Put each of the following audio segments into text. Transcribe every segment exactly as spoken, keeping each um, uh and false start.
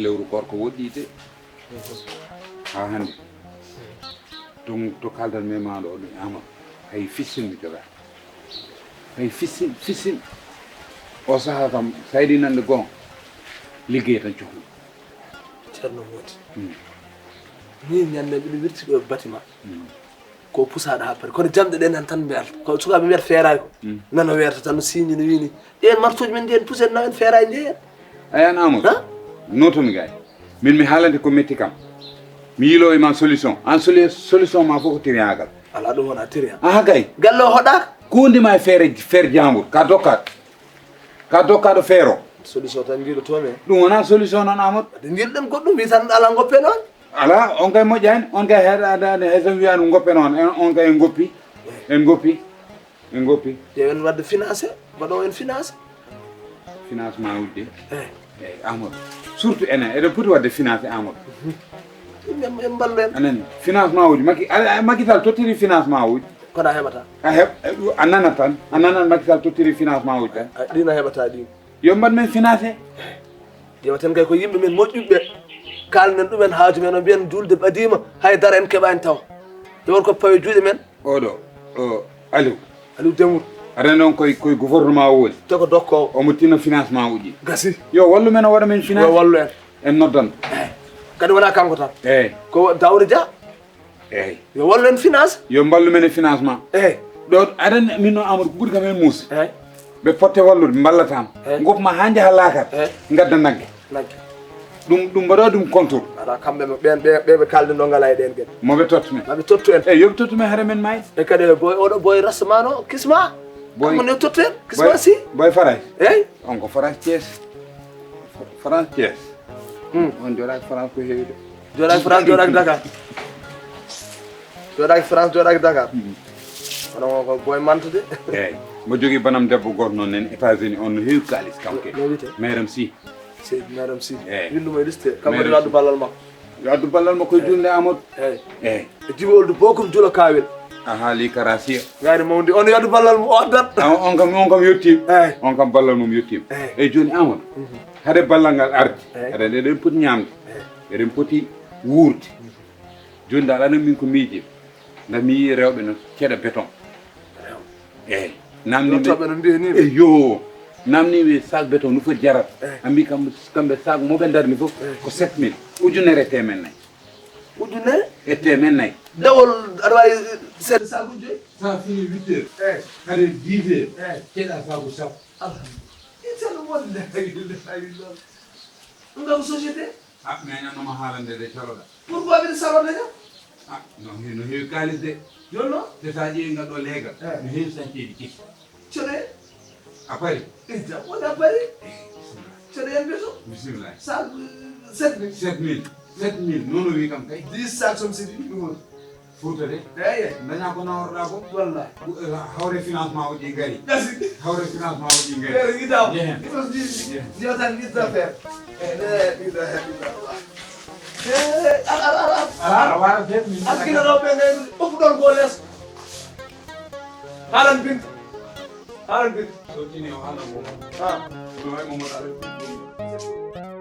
Lewru gorko woɗɗii de. Haa hannde. Ɗum to kaaldan men maa ɗo, ɗum Amadou. Hay fisin mi jogaa. Hay fisin, fisin. O sahaa kam, so a yiɗi nande goonga, liggey tan cohlu. Ceerno Moodi. Hmm. Min ñande mbiɗo wirti ɗo e bâtiment. Hmm. Ko pusaɗo ha paari. Kono jamɗe ɗe nan tan mbiyata. Ko sukaaɓe mbiyata feeraaki ko. Hmm. Nana weerta tan no siiñi no wiini. Ɗen martuuji men mbiyen pusen nawen feeraaki njeyen. A yiyan Amadou? Ha? Noton gay. Min mi haalante ko metti kam. Mi yiilo e ma solution. An soli-, solution ma fof ko tiriyagal. Ala ɗum wona tiriya. Aha kay. Galle o hoɗaaka. Kundi ma e feere, feere jambur. Ka dokkat. Ka dokkaɗo feero. Solution tan njiɗotomi. Ɗum wona solution noon Amadou. Wadde njiɗɗen goɗɗum wi tan ala ngoppe noon. Ala, on kay moƴƴani, on kay heɗa, heɗa, heɗa, heɗa wiya no ngoppe noon. En, on kay en goppi. En goppi. En goppi. Ƴeewen wadde financé, mbaɗo en financé. Financement wujde. Eh. Eyyi, Amadou. Surtout enen, eɗen poti wadde financé Amadou. Ɗum en, en mballu en. Anen, financement uji. Macky, a, a, Macky Sall tottiri financement uji. Kono a heɓata. A heɓ-, a nanat tan. A nanat Macky Sall tottiri financement uji tan. A, ɗin a heɓata ɗin. Yo mbaɗ men financé. Ƴeewaten kay ko yimɓe men moƴƴuɓe. Kalnen ɗumen haaju men o mbiyen julde ɓadiima. Hay dara en keɓani taw. Yo won ko pawe juuɗe men. Oɗo, o, Aliou. Aliou Dembourou. Aɗa noon koye, koye gouvernement o woni. Te ko dokkoowo. Omo tinna financement uji. Gasi. Yo wallu men o waɗa men finance. Yo wallu en. En noddan. Kadi wona kanko tan. Eyyi. Ko Daouda Dia. Eyyi. Yo wallu en finance. Yo mballu men e financement. Eyyi. Ɗo aɗan min noon Amadou ko ɓuri kam en muusi. Eyyi. Ɓe potte wallude, ɓe mballataama. Eyyi. Ngoppa ma haa njaha laakar. Eyyi. Ngadda nagge. Nagge. Ɗum, ɗum mbaɗa ɗum contour. Ala kamɓe mo ɓen, ɓe, ɓe, ɓe kalde ɗo ngala e ɗen geɗe. Mo ɓe totta men. Ma ɓe tottu en. Eyyi, yo ɓe tottu men hara men maayde. E kadi boy, oɗo boy rasmano, kisma. Boy, mo ne tottu en, kisma boy, si. Boy Faray. Eyyi. On ko France Thiès. France Thiès. Hmm. On jooɗaaki France ko heewi de. Jooɗaaki France, jooɗaaki Dakar. Jooɗaaki France, jooɗaaki Dakar. Hmm. Kono on ko boy mantude. Eyyi. Mo jogii banam debbo gooto noon nen États-Unis, on no heewi kaalis kam ke. No, no wiyetee? Meram Sy. Seydi Meram Sy. Eyyi. Winndu mo e liste. Kam Meram Sy. Yo addu ballal makko. Yo addu ballal makko e juulde Amadou. Eyyi. Eyyi. E jibi oldu bokum julo kaawel. A haali karasiya. Ngaari mawndi, on yo addu ballal mum, o addat. A, on kam, on kam yettiima. Eyyi. On kam ballal mum yettiima. Eyyi. Eyyi, jooni Amadou. Mhm. Hade ballal ngal ardi. Eyyi. Hade eɗen poti ñaamde. Eyyi. Eɗen poti wuurde. Mhm. Jooni dal, aɗa min ko miiji. Nda mi yii rewɓe no ceɗa béton. Rewɓe. Eyyi. Namni ɓe. Yottoɓe no mbiye ni ɓe. Eyyo. Namni ɓe sac béton no foti jarata. Eyyi. A mbi kam, kamɓe sac mo ɓe darni fof, eyyi, ko sept mille. Ujunere e teemen nayi. Ujunere? E teemen nayi. Dawol aɗa wawi seeɗa sakuji joyi? Sa fini huit heures. Eyyi. Hade dix heures. Eyyi. Ceɗa saku sappo. Alhamdulillah. Insan wonde. Ɗum ɗo ko société? Ah, mais nan no mo haalande de caloɗa. Pourquoi mbiɗa salode kam? Ah, no he-, no heewi kaalis de. Jooni noon? Te sa ƴeewi ngal ɗo leegal, eh, no heewi sañceeji kesi. Coɗe? A paari? Eh, jam woni a paari. Eh, bisimilla. Coɗe en beto? Bisimilla. Sa, sept mille. Sept mille. Sept mille. Noon o wi kam kay. Dix sacs comme c'est du numéro. Fuuta de. Eeye. Dañaa ko naworoɗaa ko. Wallahi. Hawre financement uji ngari. Gasi. Hawre financement uji ngari. Feere yiɗaama. Jehen. Ɗiɗo ɗi, jehen, ndiyo tan yiɗta feere. Eh, ɗiɗo, ɗiɗo. Eh, ar, ar, ar, ar. Ar, ar, ar, ar, ar. Askino ɗo ɓe ngayni, ɓokkuɗon ko lees. Haalan Binta. Haalan Binta. So tini o haalan ko. Ha. No way mo mo ɗaɗo.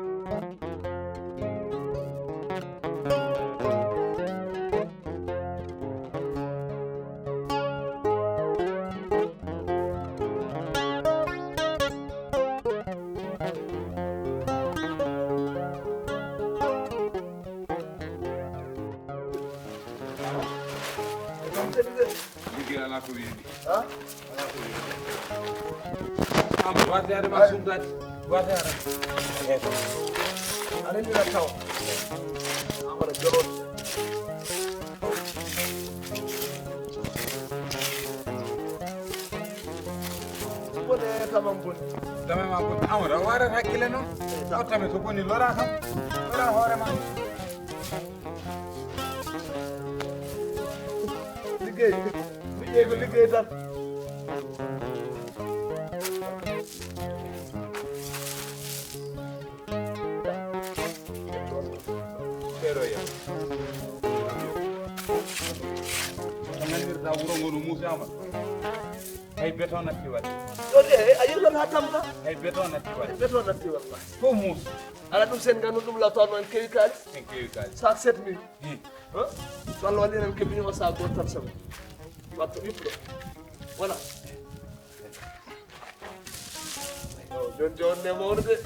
Ligge alaa ko weeɓi. Ha? Alaa ko weeɓi. Am, wate ade ma sumdaade. Wate ade. Aɗa ina taw. Amana jolo. Bone tamam boni. Tamam boni. Amana, wara hakkile noon. Eh, ta- O tame to boni lora kam. Lora hoore ma. Liggey, liggey ko liggey tan. Feeroya. Ko nanndirta wuro ngo no muusaama. Hay beton natti waɗde. Ɗon e a yirlan ha tamma. Hay beton natti waɗde. Beton natti waɗde. Fof muus. Ala ɗum sen gandu ɗum la tawno en kewi kaalis. En kewi kaalis. Sa sept mille. Hmm. Hein? So Allah waɗi en keɓi o sa goto tan sabu. Watto ɓiɗɗo. Voilà. Joni joni ne mawɗo de.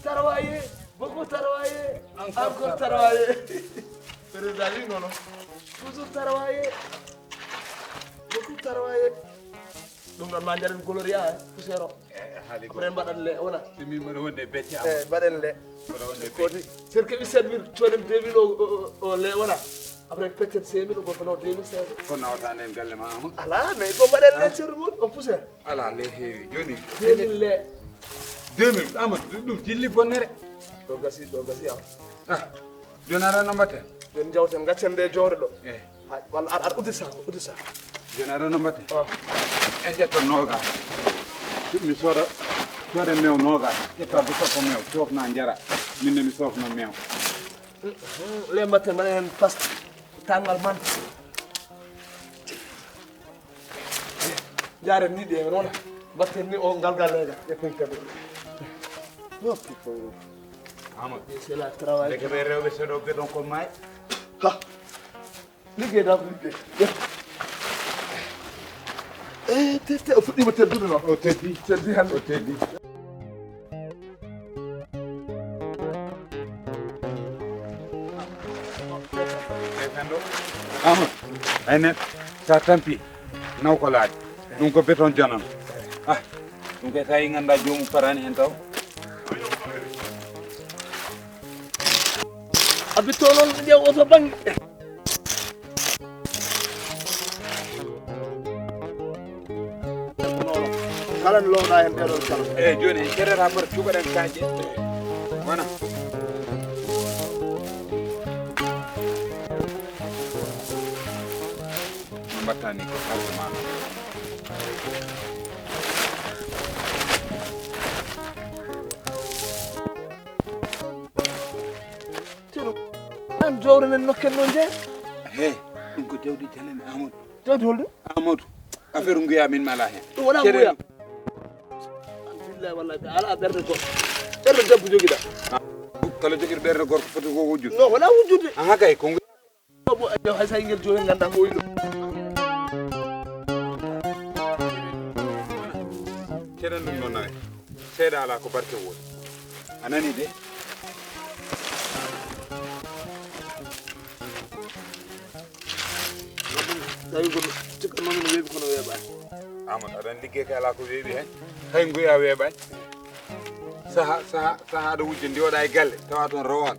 Tarwaye, beaucoup tarwaye. Encore tarwaye. Président wi nono. Toujours tarwaye. Beaucoup tarwaye. Ɗum ɗon ma jaren gloria poussière o. Après mbaɗan le wona. Min mbaɗa wonde becce am. Eh, mbaɗen le. Mbaɗa wonde kodi sen keɓi sept mille coden deux mille o o- o le wona. Après peccen cinq mille o goto naw deux mille cinq cents. Ko nawata nden galle ma ama. Ala mais ko mbaɗen le ceru mum o poussière. Ala le heewi joni. Deux mille le. Deux mille ama ɗum jilli bonnere. Ɗo gasi ɗo gasi am. Ah, joni ara no mbatten? Joni jawten gaccen nde jowre ɗo. Eh. Walla aɗa aɗa uddi sac uddi sac. Joni aɗa no mbaɗde? En ƴetta noogas. Mi sooda sooda meew noogas. Ƴetta du sappo meew soofna njara. Min ne mi soofna meew. Le mbaɗten mbaɗen heen paste tanngal man. Jaaren ni ɗe wona mbaɗten ni o ngal ngal leega ƴetten kadi. Amadou. C'est la travail. Ndeke ɓe rewɓe seeɗo beton ko maay. Ha. Liggey da ko liggey. Eh, tefte o fuɗɗima teddude noon. O teddi. Teddi hannde. O teddi. Amadou, ay neɗɗo sa tampi naw ko laaɗi ɗum ko beton jonan. Ah, ɗum kay tawi ganda jomum parani hen taw. A bitto noon ƴeew oto bangge. Kala ne lowɗa hen ɓeɗon kala. Eyyi joni en kerrata mboɗo cuɓaɗen kaƴƴe wona no mbattani ko harde ma. An jowre men nokken noon jeeya. He ɗum ko jawdi janen Amadou. Jawdi holɗum? Amadou, affaire nguya min mala hen. Ɗum wona nguya. Billahi wallahi ɓe ala ɓerde goɗɗo. Ɓerde debbo jogiɗa. Kala jogiɗo ɓerde gorko foti ko wujjude. Non wona wujjude. Aha kay ko nguya. Hay sa ngel jowen ganda ko woni ɗum. Cenen ɗum noon nawe. Seeɗa ala ko barke woni. A nani de? Tawi ko cikkannomi no weeɓi kono weeɓani. Amadou aɗan liggey kay ala ko weeɓi hen. Hay ngoya weeɓani. Saha saha saha aɗa wujja ndi waɗa e galle tawa toon rowan.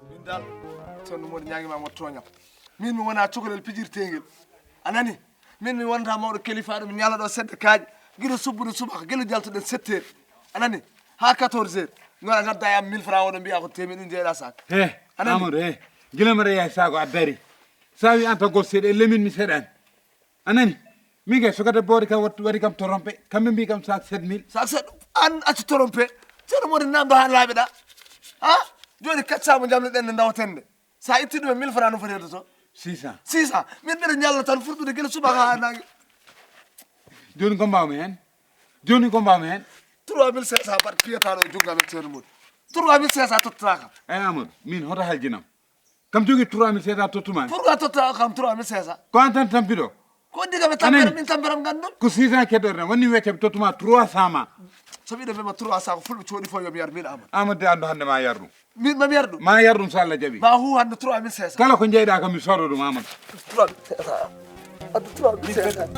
Min dal ceerno moodi ñaagima mo tooñam. Min mi wona cukalel pijirtengel. A nani? Min mi wonata mawɗo kelifaɗo mi ñala ɗo sedde kaaƴe gila subbude subaka gila jaltuɗen sept heures. A nani? Ha quatorze heures. Ngona gadda e am mille francs oɗo mbiya ko temi ɗum jeeɗa sak. He. A nani? Amadou he. Gila mbaɗa yahay sago a dari. Sa wi an tan gol seeɗa e lemin mi seeɗani. A nani? Min kay suka debbo waɗi kam waɗi kam torompe kamɓe mbi kam sak sept mille. Sak sept an accu torompe. Seeɗa modi namdo ha laaɓeɗa. Ha? Joni kaccamo jamleɗen nde dawatende. Sa itti ɗum e mille francs no foti heddoto? Six cents. Six cents. Min mbiɗa ñalla tan furɗude gila subaka ha nangue. Joni ko mbawmi hen? Joni ko mbawmi hen? Trois mille cinq cents mbaɗ piyataɗo e junngo amen ceerno mum. Trois mille cinq cents tottata kam. Eyi Amadou, min hoto haljinam. Kam jogi trois mille cinq cents tottuma. Pourquoi totta kam trois mille cinq cents? Ko an tan tampiɗo. Ko diga ɓe tampere min tamperam ganndum. Ko six cents keddorɗen wonni wecce ɓe tottuma trois cents ma. So mbiɗo mbema trois cents ko fulɓe cooɗi fof yomi yar min Amadou. Amadou de andu hannde ma yar ɗum. Min mami yar ɗum. Ma yar ɗum so Allah jaɓi. Ma hu hannde trois mille cinq cents. Kala ko jeyɗa kam mi soodo ɗum Amadou. Trois mille cinq cents. Addu trois mille cinq cents.